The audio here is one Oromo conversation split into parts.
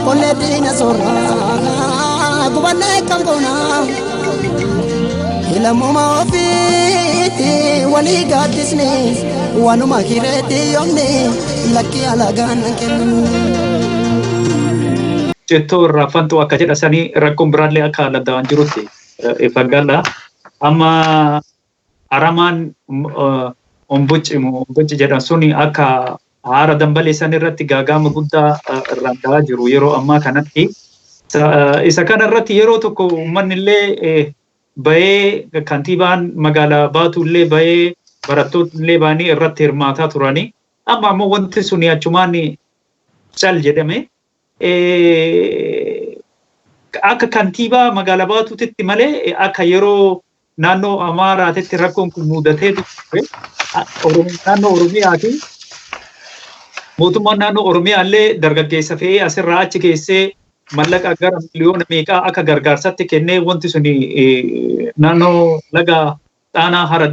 Qollee diina soorraa gubannee kam goona. Lammuma ofiitti walii gaaddisni waanuma hireetti yoomni lakkii alagaan kennu. Cittoo irraa fanxoo akka jedha sanii rakkoon biraallee akka aladawaan jirutti ifa gala. Amma aramaan omboci omboci jedhan suni akka haara dambalee san irratti gaagaama guddaa irraan gahaa jiru yeroo ammaa kanatti. Isa kana irratti yeroo tokko uummanni illee bahee, kantiibaan magaalaa Baatu illee bahee, barattoonni illee bahanii irratti hirmaataa turanii. Amma ammoo wanti suni achumaan cal jedhame. Akka kantiibaa magaalaa Baatuutitti malee akka yeroo naannoo Amaaraatitti rakkoon kun mudatee ture, naannoo Oromiyaati. Mootummaan naannoo Oromiyaa illee dargaggeessa fe'ee asirraa achi geessee mallaqa gara miliyoona meeqaa akka gargaarsatti kennee, wanti suni naannoo laga Xaanaa hara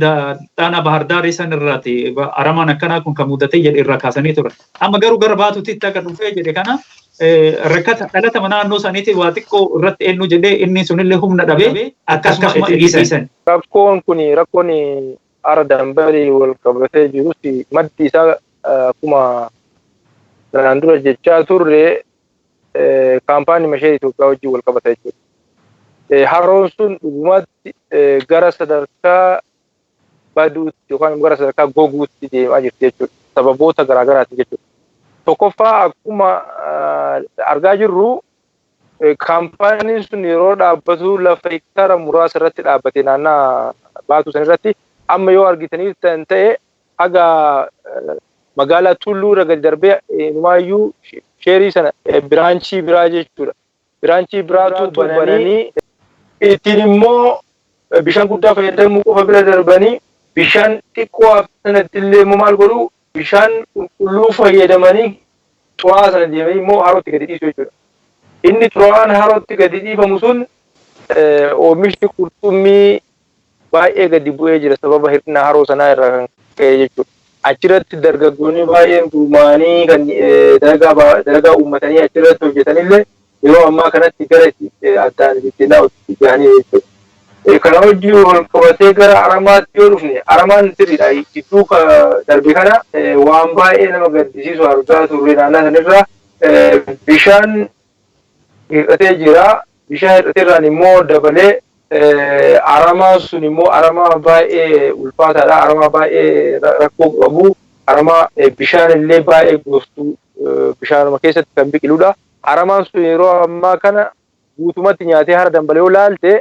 Xaanaa Bahar Daarii san irraati aramaan akkanaa kun kan mudatee jedhe irraa kaasanii turan. Amma garuu gara Baatuutitti akka dhufee jedhe kana rakkata dhalatama naannoo saniitiin waa xiqqoo irratti eenyu jedhee inni sunillee humna dhabee akkasuma itti dhiisan. Rakkoon kun, rakkoon hara dambalii wal qabatee jirus, maddi isaa akkuma kanaan dura jechaa turre kaampaanii mashee Itoophiyaa wajjin wal qabata jechuudha. Haroon sun dhugumatti gara sadarkaa baduutti yookaan gara sadarkaa goguutti deemaa jirti jechuudha. Sababoota garaagaraatiin jechuudha. Tokkoffaa, akkuma argaa jirru, kaampaaniin sun yeroo dhaabbatu lafa hektaara muraasa irratti dhaabbate naannaa Baatu san irratti. Amma yoo argitanii ta'e, haga magaalaa Tulluu irra gadi darbee inumaayyuu sheerii sana branch biraa jechuudha. Branch biraatu bananii ittiin immoo bishaan guddaa fayyadamuu qofa bira darbanii, bishaan xiqqoo sanatti illee immoo maal godhu? Bishaan qulqulluu fayyadamanii xuraa'aa sana deemanii immoo harootti gadi dhiisu jechuudha. Inni xuraa'aan harootti gadi dhiifamu sun, oomishni qurxummii baay'ee gadi bu'ee jira sababa hir'ina haroo sanaa irraa kan ka'e jechuudha. Achirratti dargaggoonni baay'een gurmaa'anii kan dalagaa uummatanii achirratti hojjetanillee yeroo ammaa kanatti gara addaan bittinnaa'utti gahanii jechuudha. Kana wajjin wal qabatee gara aramaatti yoo dhufne, aramaan sirriidha. Gidduu darbe kana waan baay'ee nama gaddisiisu argaa turre. Naannaa sanirraa bishaan hir'atee jira. Bishaan hir'ateerraan immoo dabalee aramaan sun immoo aramaa baay'ee ulfaataadha. Aramaa baay'ee rakkoo qabu. Aramaa bishaan illee baay'ee gostu, bishaanuma keessatti kan biqiludha. Aramaan sun yeroo ammaa kana guutumatti nyaatee, hara dambalee yoo laalte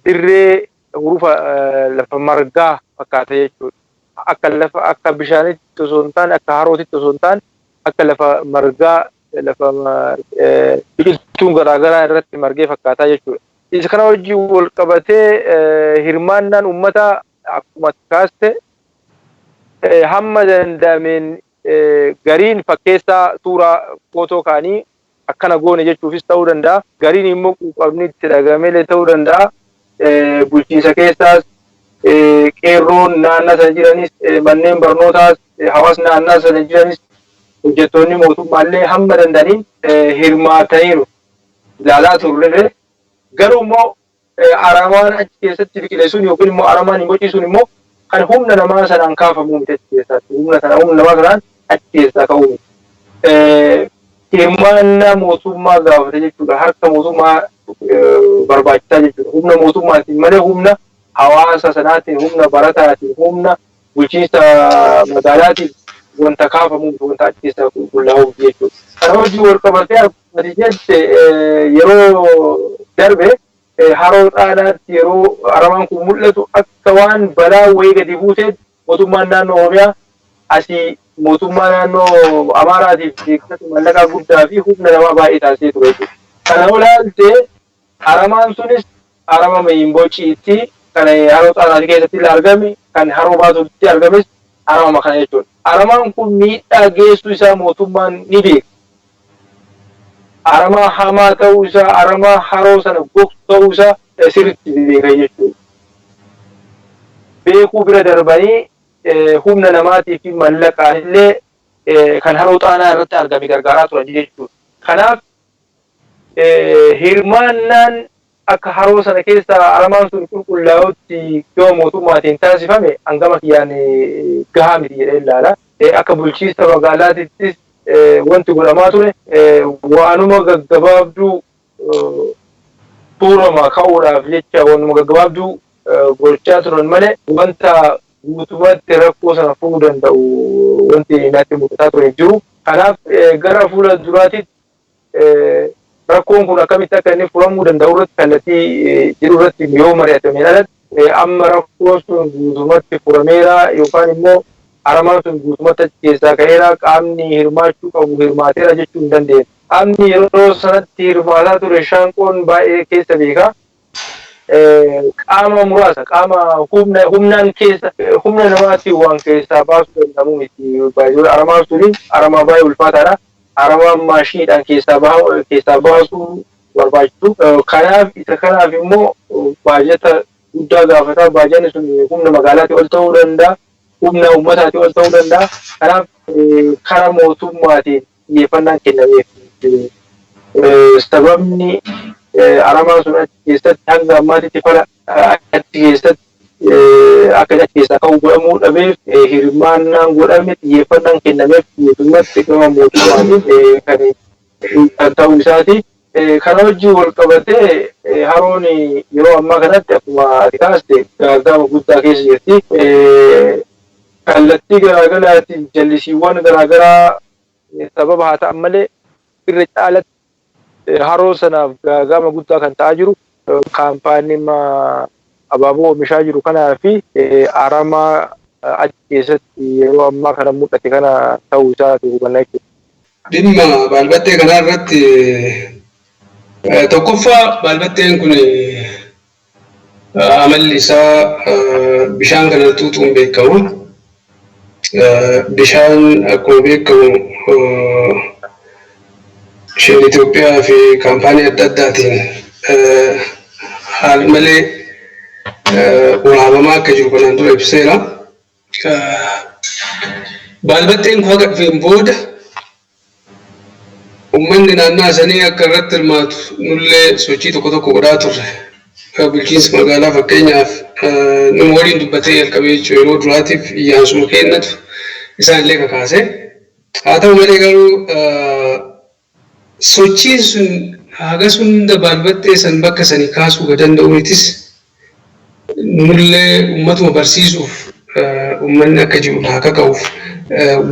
dirree hurufa lafa margaa fakkaata jechuudha. Akka lafa akka bishaanitti osoo hin taane, akka harootitti osoo hin taane, akka lafa margaa, lafa biqiltuun garaagaraa irratti margee fakkaataa jechuudha. Isa kana wajjin wal qabatee hirmaannaan uummataa, akkuma kaaste, hamma danda'ameen gariin fakkeessaa suuraa footoo kaanii akkana goone jechuufis ta'uu danda'a. Gariin immoo quuqamni itti dhagameelee ta'uu danda'a. Bulchiinsa keessaas, qeerroon naannaa sana jiranis, manneen barnootaas, hawaasni naannaa sana jiranis, hojjettoonni mootummaallee hamma danda'aniin hirmaataniiru. Ilaalaa turre. Garuu immoo aramaan achi keessatti biqile sun yookiin immoo aramaan hin boci sun immoo kan humna namaa sanaan kaafamuu miti achi keessaatti. Humna sana, humna namaa sanaan achi keessaa ka'uu miti. Hirmaannaa mootummaa gaafate jechuudha. Harka mootummaa barbaachisaa jechuudha. Humna mootummaatiin malee humna hawaasa sanaatiin, humna barataatiin, humna bulchiinsa magaalaatiin wanta kaafamuu miti, wanta achi keessaa qulqullaa'uu miti jechuudha. Kana wajjin wal qabatee, akkuma ati jette, yeroo darbe haroo Xaanaatti yeroo aramaan kun mul'atu akka waan balaa wayii gadi buuseetti mootummaan naannoo Oromiyaa asii mootummaa naannoo Amaaraatiif deeggarsa mallaqaa guddaa fi humna namaa baay'ee taasisee ture jechuudha. Kana yoo ilaalte, aramaan sunis arama Himbociitti kan haroo Xaanaati keessatti illee argame, kan haroo Baatuutti argames aramama kana jechuudha. Aramaan kun miidhaa geessuu isaa mootummaan ni beeka. Aramaa hamaa ta'uu isaa, aramaa haroo sana gogsu ta'uu isaa sirriitti beeka jechuudha. Beekuu bira darbanii humna namaatii fi mallaqaan illee kan haroo Xaanaa irratti argame gargaaraa turan jechuudha. Kanaaf Hirmaannaan akka haroo sana keessa aramaan sun qulqullaa'utti gama mootummaatiin taasifame hangama kiyyaan gahaa miti jedhee ilaala. Akka bulchiinsa magaalaatittis wanti godhamaa ture waanuma gaggabaabduu tuurama ka'uudhaaf jecha waanuma gaggabaabduu gochaa turan malee wanta guutumatti rakkoo sana furuu danda'u wanti natti mul'ataa ture jiru. Kanaaf gara fuula duraatitti rakkoon kun akkamitti akka inni furamuu danda'u irratti kallattii jiru irratti yoo mari'atameen alatti amma rakkoon sun guutumatti furameera yookaan immoo aramaan sun guutumatti achi keessaa ka'eera, qaamni hirmaachuu qabu hirmaateera jechuu hin dandeenye. Qaamni yeroo sanatti hirmaataa ture shaanqoon baay'ee keessa beeka. Qaama muraasa, qaama humna humnaan keessa, humna namaatiin waan keessaa baasuu danda'amu miti. Baay'ee aramaan suni aramaa baay'ee ulfaataadha. Aramaan maashiniidhaan keessaa baasuu barbaachisu. Kanaaf isa kanaaf immoo baajata guddaa gaafata. Baajanni sun humna magaalaatii ol ta'uu danda'a. Humna uummataatii ol ta'uu danda'a. Kanaaf karaa mootummaatiin xiyyeeffannaan kennameef. Sababni aramaan sun achi keessatti hanga ammaatitti fala achi keessatti akka achi keessaa ka'u godhamuu dhabeef hirmaannaan godhame, xiyyeeffannaan kennameef guutummaatti gama mootummaatiin kan ta'uu isaati. Kana wajjin wal qabatee haroon yeroo ammaa kanatti akkuma ati kaaste gaaga'ama guddaa keessa jirti. Kallattii garaagaraatiin jallisiiwwan garaagaraa sababa haa ta'an malee irra caalatti haroo sanaaf gaaga'ama guddaa kan ta'aa jiru kaampaanii abaaboo oomishaa jiru kanaa fi aramaa achi keessatti yeroo ammaa kana mul'ate kana ta'uu isaati hubanna jechuudha. Dhimma baalbattee kanaa irratti, tokkoffaa, baalbatteen kun amalli isaa bishaan kana xuuxuun beekamu. Bishaan akkuma beekamu isheen Itoophiyaa fi kaampaanii adda addaatiin haal malee waraabamaa akka jiru kanaan dura ibseera. Baalbatteen kun haga dhufeen booda uummanni naannaa sanii akka irratti hirmaatu nullee sochii tokko tokko godhaa turre. Bulchiinsa magaalaa fakkeenyaaf numa waliin dubbatee jalqabee jechuudha, yeroo duraatiif iyyaansuma kennatu isaan illee kakaase. Haa ta'u malee garuu sochiin sun hagas hunda baalbattee san bakka sanii kaasuu ka danda'u mitis. Nullee uummatuma barsiisuuf, uummanni akka jiru haa kaka'uuf,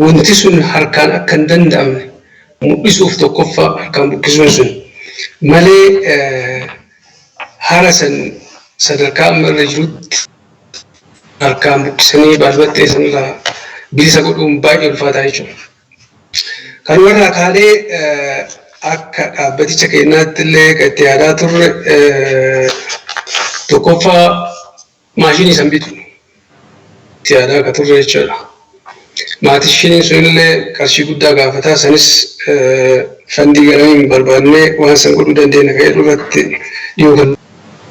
wanti sun harkaan akka hin danda'amne mul'isuuf, tokkoffaa harkaan buqqisuun sun malee hara san sadarkaa amma irra jirutti harkaan buqqisanii baalbattee sanirraa bilisa godhuun baay'ee ulfaataa jechuudha. Kanumarraa kaanee akka dhaabbaticha keenyaatti illee kan itti yaadaa turre, tokkoffaa, maashinii san bitu itti yaadaa akka turre jechuudha. Maashiniin sun illee qarshii guddaa gaafataa, sanis fandii garamiin barbaannee waan san godhuu dandeenya kan jedhu irratti dhiyoo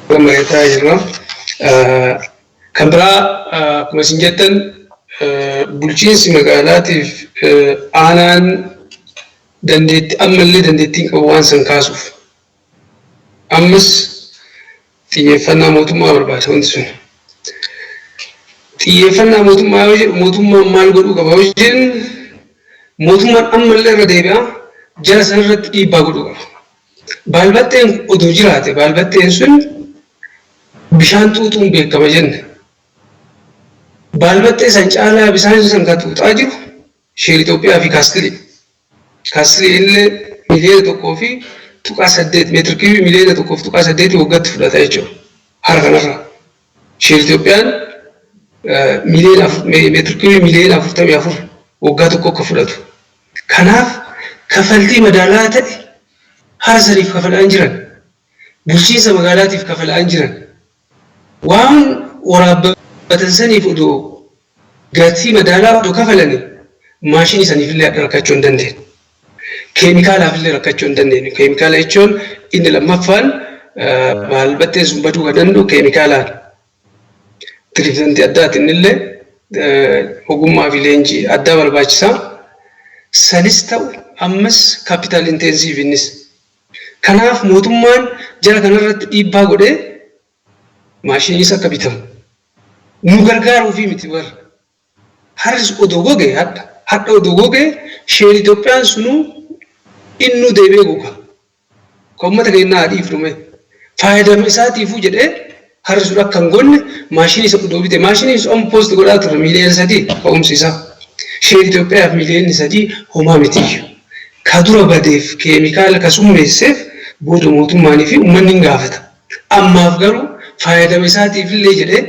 kan mari'ataa jirra. Kan biraa, akkuma isin jettan, bulchiinsi magaalaatiif aanaan dandeetti ammallee dandeettiin qabu waan san kaasuuf. Ammas xiyyeeffannaa mootummaa barbaada wanti sun. Xiyyeeffannaa mootummaa yoo jedhu, mootummaan maal godhuu qaba yoo jennu, mootummaan ammallee irra deebi'a jara san irratti dhiibbaa godhuu qaba. Baalbatteen odoo jiraate, baalbatteen sun bishaan xuuxuun beekama jenne. Baalbattee san caalaa bishaan san kan xuuxaa jiru Shell Itoophiyaa fi Kaastilii. Kaastilii illee 1.8 miliyoona meetir kiibii 1.8 miliyoona waggaatti fudhata jechuudha. Hara kanarraa. Shell Itoophiyaan meetir kiibii 44 miliyoona waggaa tokko akka fudhatu. Kanaaf kafaltii madaalaa ta'e hara saniif kafalaan jiran. Bulchiinsa magaalaatiif kafalaan jiran. Waan waraabbatan saniif odoo gatii madaalaa odoo kafalanii maashinii saniif illee rakkachuu hin dandeenye. Keemikaalaaf illee rakkachuu hin dandeenye. Keemikaala jechuun inni lammaffaan baalbatteen sun baduu kan danda'u keemikaalaan. Treatmentii addaatiin illee ogummaa fi leenjii addaa barbaachisaa. Sanis ta'u ammas capital intensive innis. Kanaaf mootummaan jara kanarratti dhiibbaa godhee maashiniis akka bitamu nu gargaaruufii miti bara. Harris odoo goge hadha odoo goge Shell Itoophiyaan sunuu innuu deebi'ee goga. Ka uummata keenyaa haa dhiifnu mee. Faayidama isaatiifuu jedhee harri sun akka hin gonne maashinii isa odoo bite, maashinii sun amma post godhaa turre, 3 miiliyoona ka'umsi isaa. Shell Itoophiyaaf 3 miiliyoonni homaa mitiyyu. Ka dura badeef, keemikaala ka summeesseef, booda mootummaanii fi uummanni hin gaafata. Ammaaf garuu faayidama isaatiif illee jedhee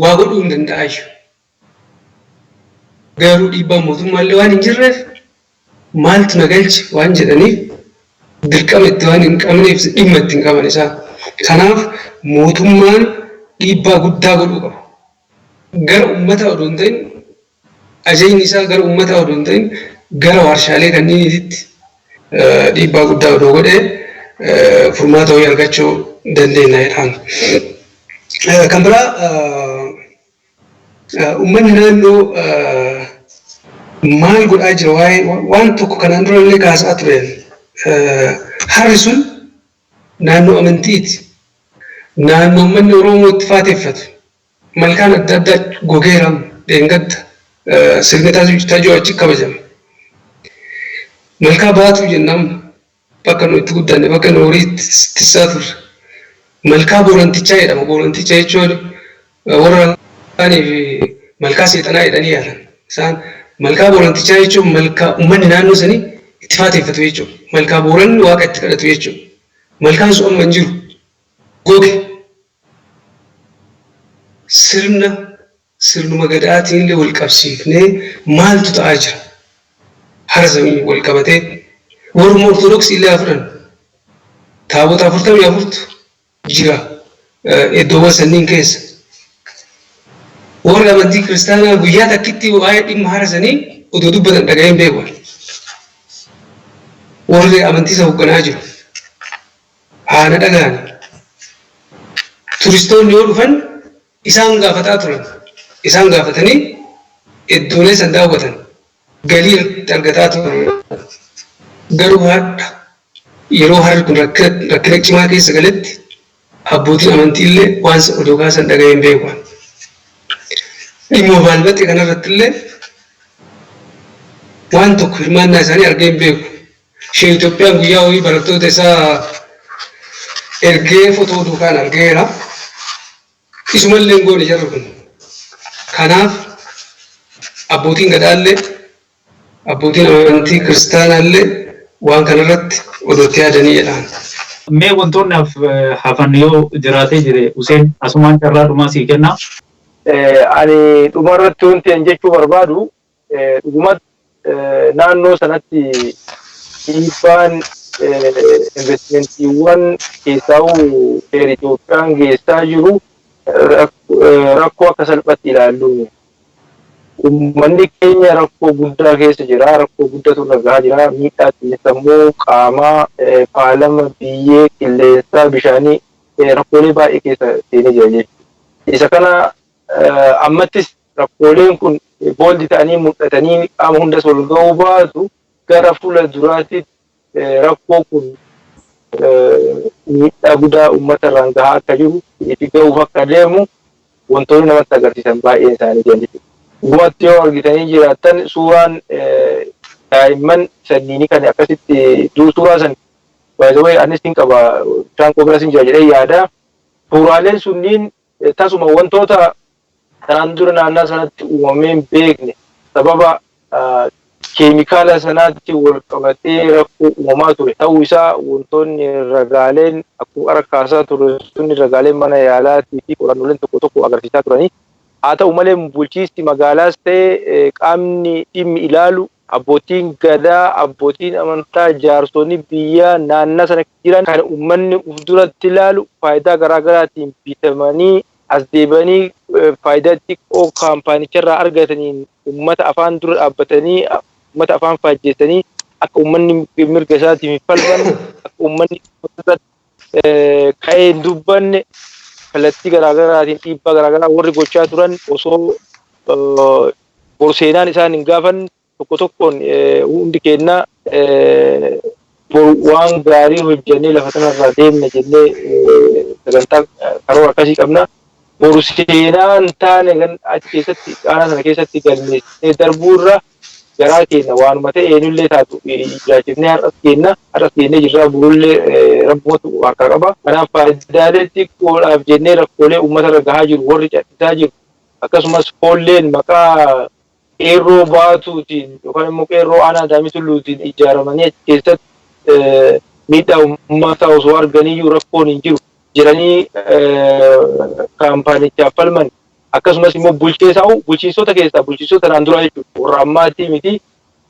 waa godhuu hin danda'ayyu. Garuu dhiibbaan mootummaallee waan hin jirreef, maaltu na galche waan jedhaniif, dirqama itti waan hin qabneef, dhimma itti hin qaban isaan. Kanaaf mootummaan dhiibbaa guddaa godhuu qaba. Gara uummataa odoo hin ta'in, ajajni isaa gara uummataa odoo hin ta'in, gara warshaalee kanniiniitti dhiibbaa guddaa odoo godhee furmaata wayii argachuu dandeenya jedhaan. Kan biraa, uummanni naannoo maal godhaa jira? Waa'ee waan tokko kanaan dura illee kaasaa tureen, harri sun naannoo amantiiti. Naannoo uummanni Oromoo itti faateeffatu. Malkaan adda addaa gogeera, dheengadda sirni tajoo achi kabajame. Malkaa Baatuu jennaan, bakka nu itti guddanne, bakka nu horii tissaa turre. Malkaa Boorantichaa jedhama. Booranticha jechuun warra kaaniif malkaa seexanaa jedhanii yaadan. Isaan malkaa Boorantichaa jechuun malkaa uummanni naannoo sanii itti faateeffatu jechuudha. Malkaa Booranni Waaqa itti kadhatu jechuudha. Malkaan sun amma hin jiru. Goge. Sirnuma gadaatiin illee wal qabsiifnee maaltu ta'aa jira? Hara samii wal qabatee warruma Ortodoksii illee haa fudhannu. Taabota 44tu jira iddoowwan sanniin keessa. Warri amantii kiristaanaa guyyaa takkitti waa'ee dhimma hara sanii odoo dubbatan dhaga'een beeku. Warri amantii isa hoogganaa jiru. Haana dhaga'ani. Turistoonni yoo dhufan isaan gaafataa turan. Isaan gaafatanii iddoolee san daawwatan. Galii argataa turan. Garuu har'a yeroo harri kun rakkina cimaa keessa galetti abbootiin amantii illee waan odoo kaasan dhaga'een beeku. Dhimma Baalbaxee kanarratti illee waan tokko hirmaannaa isaanii argee hin beeku. Shell Itoophiyaan guyyaa wayii barattoota isaa ergee fotoo duukaan argeera. Isumallee hin goone jarri kun. Kanaaf abbootiin gadaallee, abbootiin amantii kiristaanaallee waan kanarratti odootti yaadanii jedhaan. Mee wantoonni hafan yoo jiraatee jire, Useen, asumaan carraa dhumaa sii kenna. Ani dhumarratti wanti ani jechuu barbaadu, dhugumatti naannoo sanatti dhiibbaan investmentiiwwan keessaa'uu Shell Itoophiyaan geessaa jiru rakkoo akka salphatti ilaallu. Uummanni keenya rakkoo guddaa keessa jira. Rakkoo guddatu irra gahaa jira. Miidhaa xiinsammuu, qaamaa, faalama biyyee, qilleensaa, bishaanii, rakkoolee baay'ee keessa seenee jira jechuudha. Isa kana ammattis rakkooleen kun bold ta'anii mul'atanii qaama hundas wal ga'uu baatu, gara fuula duraatti rakkoo kun miidhaa guddaa uummata irraan gahaa akka jiru itti ga'uuf akka deemu wantoonni namatti agarsiisan baay'een isaanii jiran jechuudha. Dhugumatti yoo argitanii jiraattan, suuraan daa'imman sanniinii kan akkasitti suuraa san, by the way, anis hin qaba, bishaan koo biras hin jira jedhee yaada. Suuraaleen sunniin tasuma wantoota kanaan dura naannaa sanatti uumamee hin beekne, sababa keemikaala sanaatti wal qabatee rakkoo uumamaa ture ta'uu isaa wantoonni ragaaleen akkuma qara kaasaa ture sunni, ragaaleen mana yaalaatii fi qorannooleen tokko tokko agarsiisaa turanii. Haa ta'u malee, bulchiinsi magaalaas ta'e qaamni dhimmi ilaalu, abbootiin gadaa, abbootiin amantaa, jaarsonni biyyaa naannaa sana jiran kan uummanni uf duratti ilaalu, faayidaa garaa garaatiin bitamanii as deebi'anii faayidaa xiqqoo kaampaanicharraa argataniin uummata afaan dura dhaabbatanii, uummata afaan faajjeessanii, akka uummanni mirga isaatiif hin falmanne, akka uummanni ka'ee hin dubbanne kallattii garaagaraatiin dhiibbaa garaagaraa warri gochaa turan, osoo borseenaan isaan hin gaafanne, tokko tokkoon hundi keenya Waan gaarii hojjennee lafa sanarraa deemna jennee sagantaa karoora akkasii qabna. Boru seenaa hin taane achi keessatti aanaa sana keessatti galmeessinee darbuurra garaa keenya waanuma ta'e eenyullee taatu jiraachifnee har'as keenna har'as keennee jirra, borullee rabbumatu harkaa qaba. Kanaaf faayidaalee xiqqoodhaaf jennee rakkoolee uummatarra gahaa jiru warri callisaa jiru, akkasumas foolleen maqaa qeerroo baatuutiin yookaan immoo qeerroo aanaa Adaamii Tulluutiin ijaaramanii achi keessatti miidhaa uummataa osoo arganiyyuu rakkoon hin jiru jedhanii kaampaanichaaf falman, akkasumas immoo bulcheesaa bulchiinsota keessaa, bulchiinsota tanaan duraa jechuudha, warra ammaatii miti,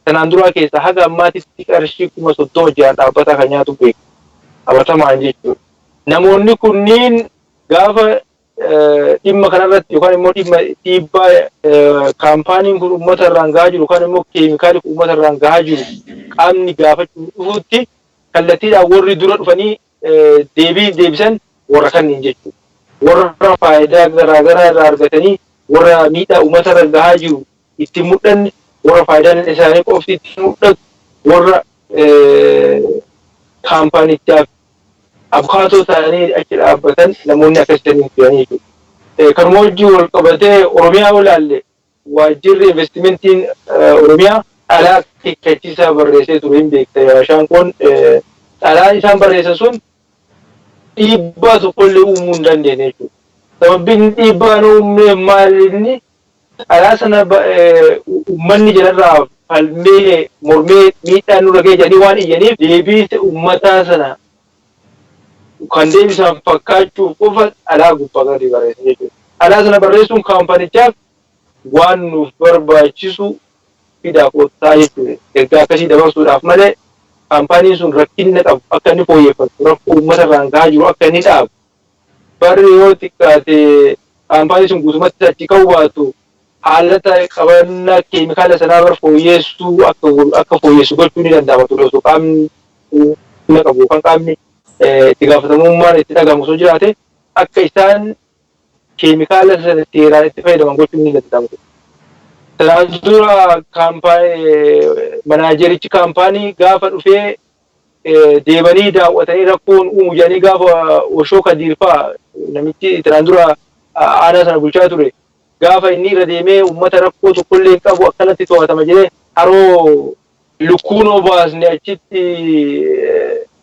tanaan duraa keessaa haga ammaatitti qarshii 30,000 ji'aan dhaabbataa kan nyaatu beeku qabatamaan jechuudha. Namoonni kunniin gaafa dhimma kanarratti yookaan immoo dhimma dhiibbaa kaampaaniin kun uummata irraan gahaa jiru yookaan immoo keemikaalli kun uummata irraan gahaa jiru qaamni gaafachuu dhufuutti kallattiidhaan warri dura dhufanii deebii deebisan warra kanneen jechuudha. Warra faayidaa garaagaraa irraa argatanii warra miidhaa uummata irra gahaa jiru itti mul'anne, warra faayidaan isaanii qofti itti mul'atu, warra kaampaanichaaf abukaatoo ta'anii achi dhaabbatan namoonni akkasii jiranii jechuudha. Kanuma wajjin wal qabatee Oromiyaa yoo ilaalle, waajjirri investimentiin Oromiyaa xalaa akeekkachiisaa barreessee ture, hin beekta yaashaan kun. Xalaan isaan barreessan sun dhiibbaa tokkollee uumuu hin dandeenye jechuudha. Sababbiin dhiibbaa hin uumne maal? Inni xalaa sana uummanni jalarraa falmee mormee miidhaan nurra ga'e jedhanii waan iyyaniif, deebii uummataa sana kan deebisan fakkaachuuf qofa xalaa gubbaa gadi barreessan jechuudha. Xalaa sana barreessuun kaampanichaaf waan nuuf barbaachisu fidaa kottaa jechuudha. Ergaa akkasii dabarsuudhaaf malee kaampaaniin sun rakkinna qabu akka inni fooyyeffatu, rakkoo uummata irraan gahaa jiru akka inni dhaabu, barri yoo xiqqaate kaampaanii sun guutumatti achi ka'uu baatu haalata qabannaa keemikaala sanaa bar fooyyessuu akka fooyyessu gochuu ni danda'ama ture osoo qaamni humna qabu yookaan qaamni itti gaafatamummaan itti dhagahamu osoo jiraate, akka isaan keemikaala sana seeraan itti fayyadaman gochuun ni danda'ama ture. Sanaan dura manaajerichi kaampaanii gaafa dhufee deemanii daawwatanii rakkoon uumu jedhanii, gaafa Oshoo Kadiir fa'a, namichi tanaan dura aanaa sana bulchaa ture, gaafa inni irra deemee uummata rakkoo tokkollee hin qabu, akkanatti to'atama jedhee, haroo lukkuunoo baasne achitti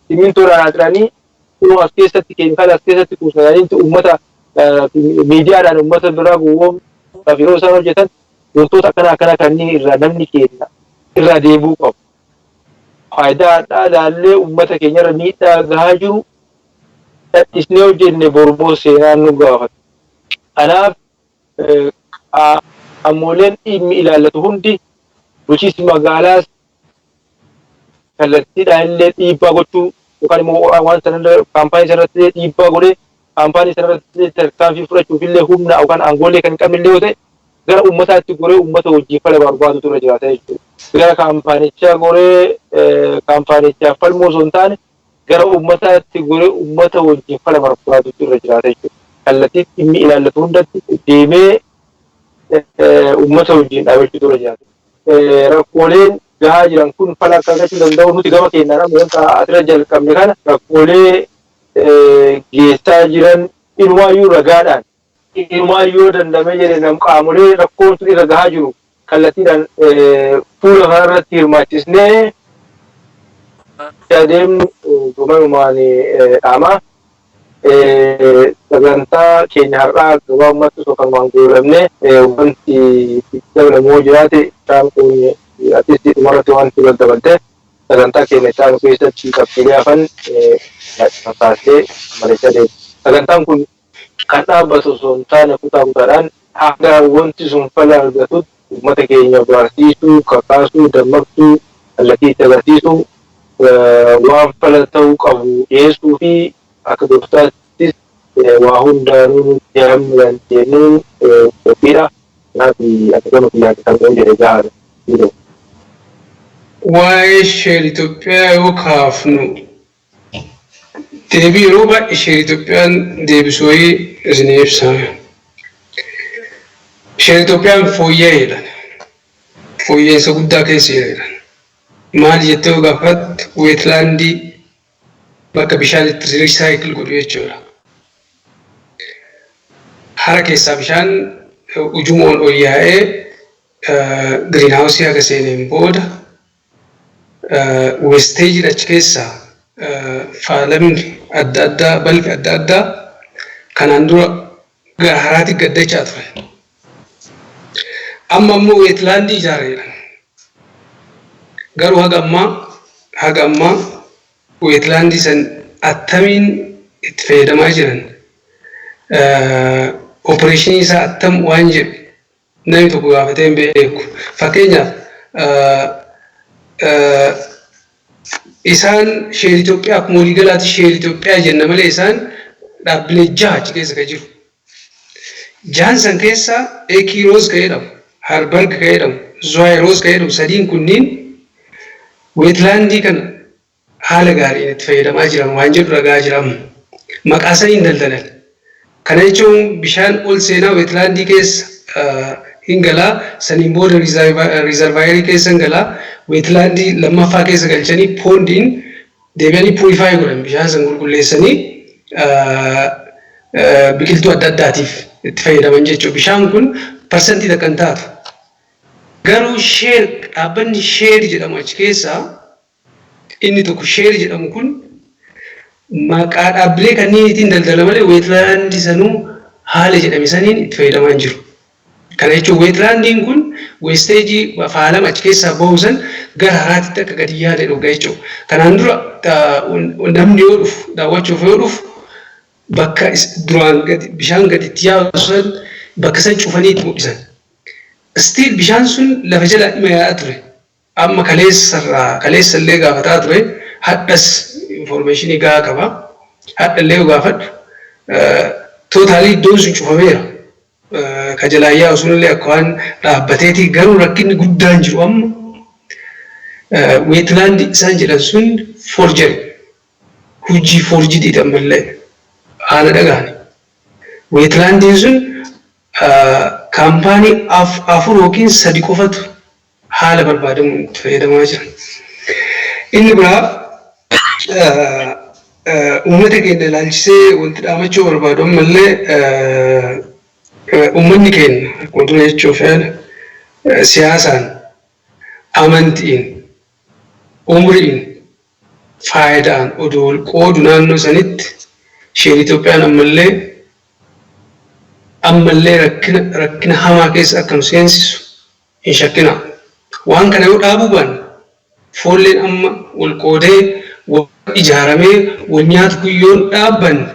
simmintoodhaan haxiranii kunoo as keessatti keemikaala as keessatti kuusanii uummata miidiyaadhaan uummata biraa gowwoomsuudhaaf yeroo isaan hojjetan, wantoota akkana akkana kanneen irraa namni keenya irraa deebi'uu qabu. Faayidaa hadhaa ilaallee uummata keenyarra miidhaa gahaa jiru dhadhisnee hojjenne borboo seenaan nu gaafata. Kanaaf qaamoleen dhimmi ilaallatu hundi, bulchiinsi magaalaas kallattiidhaan illee dhiibbaa gochuu yookaan immoo waan sanarra kaampaanii sanarratti illee dhiibbaa godhee kaampaanii sanarratti illee tarkaanfii fudhachuuf illee humna yookaan aangoolee kan hin qabne illee yoo ta'e, gara uummataatti goree uummata wajjin fala barbaadutu irra jiraata jechuudha. Gara kaampaanichaa goree kaampaanichaaf falmuu osoo hin taane, gara uummataatti goree uummata wajjin fala barbaadutu irra jiraata jechuudha. Kallattii dhimmi ilaallatu hundatti deemee uummata wajjin dhaabachuutu irra jiraata. Rakkooleen gahaa jiran kun fala akka argachuu danda'u nuti gama keenyaan amma wanta asirra jalqabne kana rakkoolee geessaa jiran inumaayyuu ragaadhaan, inumaayyuu yoo danda'ame jedhe nam qaamolee rakkoon sun irra gahaa jiru kallattiidhaan fuula kanarratti hirmaachisnee adeemnu gamanumaan dhaama. Sagantaa keenya har'aa gabaabumatti osoo kanumaan goolabne, wanti dabalamu yoo jiraate isaan kun atis dhumarratti wanti dabalte sagantaa keenya itti keessatti qabxiilee hafan kaasee mari'achaa deemu. Sagantaan kun kan dhaabbatu osoo hin taane kutaa kutaadhaan hanga wanti sun fala argatutti uummata keenya barsiisuu, kakaasuu, dammaqsuu, kallattii itti agarsiisuu, waan fala ta'uu qabu dhiyeessuu fi akka gorsaattis waa hundaanuu nuti hamma dandeenyu qophiidha. Kanaaf akka gama kiyyaatti kan ta'u jedhe gahaadha. Waa'ee Shell Itoophiyaa yoo kaafnu, deebii yeroo baay'ee Shell Itoophiyaan deebisu wayii isinii ibsa. Shell Itoophiyaan fooyya'eedha. Fooyya'insa guddaa keessa jira jedhan. Maal jettee yoo gaafatte, wetlandii bakka bishaan itti recycle godhu jechuudha. Hara keessaa bishaan ujumoon ol yaa'ee greenhouseii haga seeneen booda, wastageiin achi keessaa, faalamni adda addaa, balfi adda addaa kanaan dura gara haraatti gaddachaa ture. Amma immoo wetlandii ijaareedha. Garuu haga ammaa wetlandii san attamiin itti fayyadamaa jiran, operationii isaa attam waan jedhu namni tokko gaafatee hin beeku. Fakkeenyaaf, isaan Shell Itoophiyaa, akkuma waliigalaatti Shell Itoophiyaa jenna malee, isaan dhaabbilee jaha achi keessa kan jiru. Jahan san keessa Ekiroos kan jedhamu, Harbarg kan jedhamu, Zuwaayroos kan jedhamu, sadiin kunniin wetlandii kana haala gaariin itti fayyadamaa jiran waan jedhu ragaa jiramu. Maqaa saniin daldalan. Kana jechuun bishaan ol seenaa wetlandii keessa hin galaa, saniin booda reservoirii keessa hin galaa, wetlandii lammaffaa keessa galchanii pondiin deebi'anii purify godhan, bishaan san qulqulleessanii biqiltuu adda addaatiif itti fayyadaman jechuudha. Bishaan kun parsantii takka hin taatu. Garuu Shell, dhaabbanni Shell jedhamu achi keessaa inni tokko, Shell jedhamu kun maqaa dhaabbilee kanneeniitiin daldala malee wetlandii sanuu haala jedhame saniin itti fayyadamaa hin jiru. Kana jechuun wetlandiin kun wastageii, faalama achi keessaa bahu san gara haraatitti akka gadi yaade dhuga jechuudha. Kanaan dura namni yoo dhufu, daawwachuuf yoo dhufu, bakka duraan bishaan gadi itti yaa'u san, bakka san cufanii itti mul'isan. Still bishaan sun lafa jala dhima yaa'aa ture. Amma kaleessarraa, kaleessa illee gaafataa ture, hadhas informationii gahaa qaba. Hadha illee yoo gaafadhu totally iddoon sun cufameera. Ka jalaan yaa'u sunillee akka waan dhaabbateeti. Garuu rakkinni guddaan jiru amma wetlandii isaan jedhan sun forgery, hojii forgediiti ammallee haala dhagaani. Wetlandiin sun kaampaanii afur yookiin sadi qofatu haala barbaadamuun itti fayyadamaa jira. Inni biraa, uummata keenya ilaalchisee wanti dhaamachuu barbaadu ammallee, uummanni keenya akkuma dura jechuuf yaala, siyaasaan, amantiin, umriin, faayidaan odoo wal qoodu naannoo sanitti Shell Itoophiyaan ammallee rakkina hamaa keessa akka nu seensisu hin shakkina. Waan kana yoo dhaabuu baanne, foolleen amma wal qoodee wal ijaaramee wal nyaatu kun yoo hin dhaabbanne,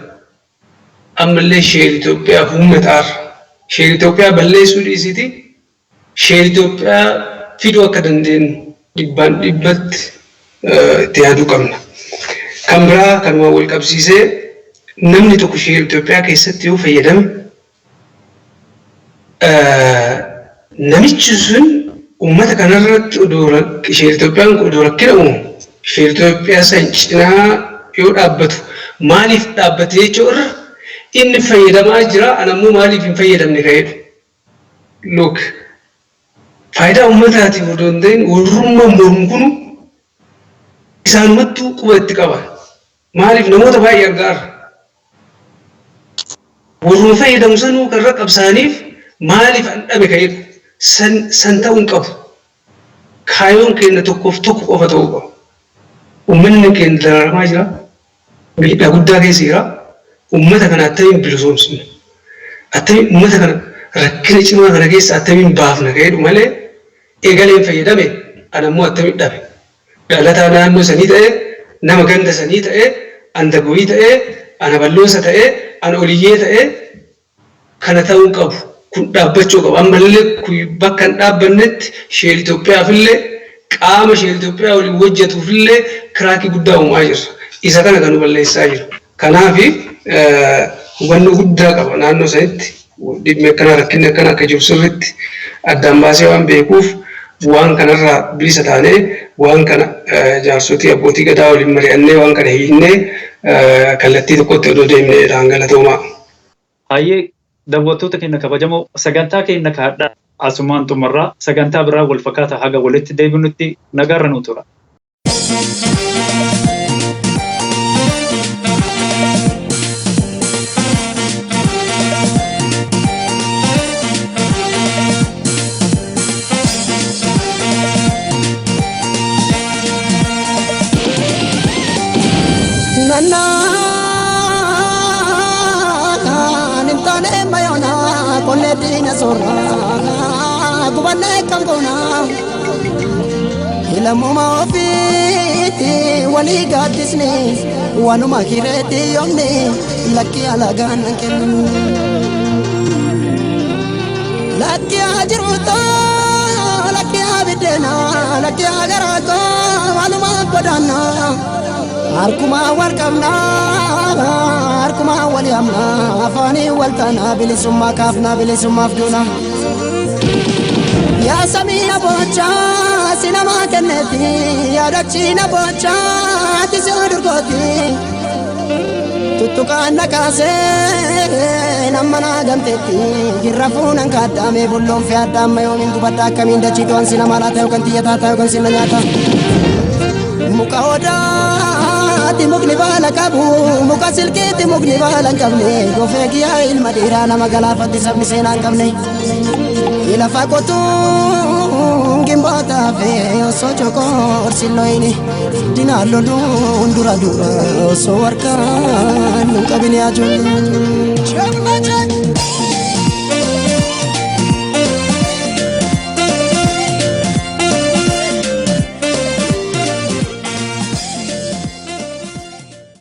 ammallee Shell Itoophiyaaf humna ta'arra. Shell Itoophiyaa balleessuu dhiisiti, Shell Itoophiyaa fiduu akka dandeenyu dhibbaan dhibbatti itti yaaduu qabna. Kan biraa, kanumaan wal qabsiisee, namni tokko Shell Itoophiyaa keessatti yoo fayyadame, namichi sun uummata kanarratti odoo Shell Itoophiyaan kun odoo rakkina uumu, Shell Itoophiyaa san cinaa yoo dhaabbatu, maaliif dhaabbate jechuu irra, inni fayyadamaa jira, ana immoo maaliif hin fayyadamne ka jedhu. Look, faayidaa uummataatiif odoo hin ta'in, warrummaan mormu kunu isaanumattuu quba itti qaba. Maaliif, namoota baay'ee argaa jirra. Warruma fayyadamu sanuu kan irra qabsaaniif maaliif an dhabe ka jedhu san ta'uu hin qabu. Kaayoon keenya tokkoof tokko qofa ta'uu qaba. Uummanni keenya dararamaa jira. Miidhaa guddaa keessa jira. Uummata kana attamiin bilisoomsina? Attamiin uummata kana rakkina cimaa kana keessa attamiin baafna ka jedhu malee, eegaleen fayyadame, ana immoo attamiin dhabe? Dhalataa naannoo sanii ta'e, nama ganda sanii ta'e, an dagoyii ta'e, ana balloosa ta'e, an oliyyee ta'e, kana ta'uu qabu. Kun dhaabbachuu qaba. Ammallee kun bakka hin dhaabbannetti Shell Itoophiyaafillee, qaama Shell Itoophiyaa waliin hojjetuufillee crackii guddaa uumaa jirra. Isa kana kan nu balleessaa jiru. Kanaaf hubannoo guddaa qaba, naannoo sanitti dhimmi akkanaa, rakkinni akkanaa akka jiru sirriitti addaan baasee waan beekuuf, waan kanarraa bilisa taanee, waan kana jaarsotii abbootii gadaa waliin mari'annee, waan kana hiiknee kallattii tokkotti odoo deemnee galatoomaa. Hayyee, daawwattoota keenya kabajamoo, sagantaa keenya kaadhaa asumaan xumurraa. Sagantaa biraa wal fakkaata haga walitti deebinutti nagaarra nu tura. Lammuma ofiitti walii gaaddisni waanuma kireetti yoomni lakki alagaan nan kennu. Lakki haa jiruutoo lakki haa biddeena lakki haa garaatoo waanuma godaanna harkuma wal qabna harkuma wal yaamna afaanii wal taana bilisummaa kaafna bilisummaaf duuna. Yaa samii boochaa si namaa kenneeti yaadachi na boochaa ati si durgooti tuttuqaan na kaasee nama naa gamteetti girra fuunan kaaddaame bulloon fi addaamma yoomiin gubadda akkamiin dachii to'an si nama laata yookaan xiyya taata yookaan si na nyaata. Muka odaati mukni baala qabu muka silkiitti mukni baala hin qabne gofee kiyyaa ilma dhiiraa nama galaafatti sabni seenaa hin qabne. Lafa qotuun gimboota fi osoo chokoorsi loyini dinaan loluun dura dura osoo harkaan nu qabin yaajuun.